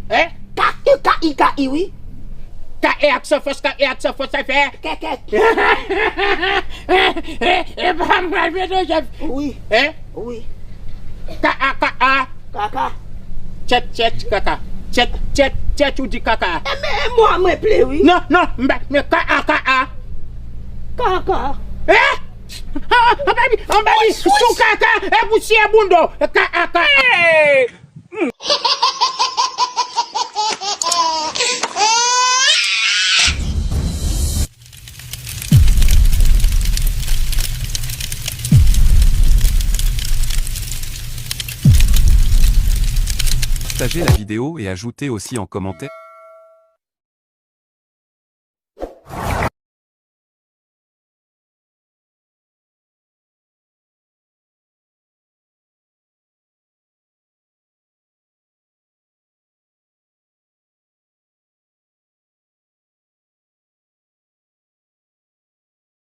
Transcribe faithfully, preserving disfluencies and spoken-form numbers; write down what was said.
Hein? K I K I, K I, wi. K E ak san fòs, K E ak san fòs, sa fè. Kèkèt. E pa m pral mete w, chèf. Wi. Hein? Wi. K A K A. Kaka. Tchèt, tchèt, kaka. Tchèt, tchèt, tchèt, ou di kaka. E men, e mo a mwen ple, wi. Non, non, m pa, men K A K A. Kaka. Eh? Ah, ah, baby, ah, baby, sou kaka, e pou siye boundo, K A K A. Partagez la vidéo et ajoutez aussi en commentaire.